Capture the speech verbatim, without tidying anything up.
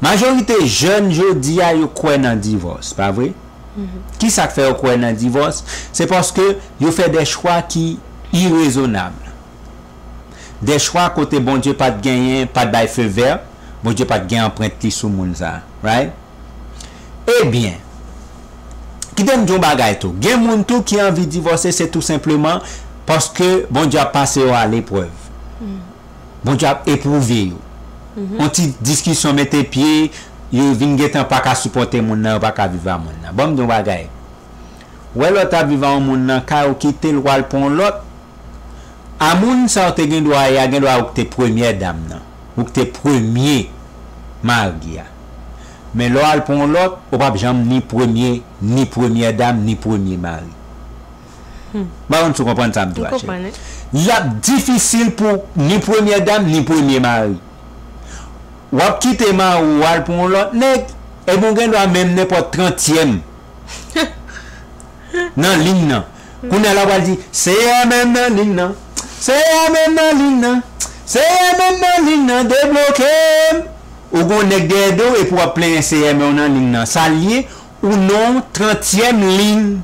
Majorite jèn jodi a yo kwè nan divòs, pa vre? Ki sa k fè yo kwè nan divòs? Se paske yo fè de chwa ki irezonab. De chwa kote Bondye pa t genyen, pa t bay feu vert, Bondye pa t gen anprent li sou moun sa, right? Ebyen, kite m di yon bagay tou. Gen moun tou ki anvi divòse, se tou senpleman paske Bondye ap pase yo a leprèv. Bondye ap epwouve yo. Yon ti diskisyon mete pye, yo vin gentan pa ka sipòte moun nan, yo pa ka viv a moun nan. Ban m di yon bagay. Wè lè w t ap viv a yon moun nan kay, ou kite l, w al pran yon lòt. A moun sa w te gen dwa ye a, gen dwa ou k te premyè dam nan. Ou k te premye mari a. Men lè w al pran yon lòt, ou p ap janm ni premye, ni premyè dam, ni premye mari. M pa konn si w konprann sa m di w a, cheri. L ap difisil pou ni premyè dam, ni premye mari. W ap kite mari w, w al pran yon lòt nèg, ebyen w gen dwa menm nenpòt trantyèm nan liy nan. Kounye a la, w al di, Seyè, menm nan liy nan. Seyè, menm nan liy nan. Seyè, menm nan liy nan, debloke m. Ou gon nèg dèyè do w epi w ap plenyen Seyè, men w nan liy nan. Sa l ye, ou nan trantyèm liy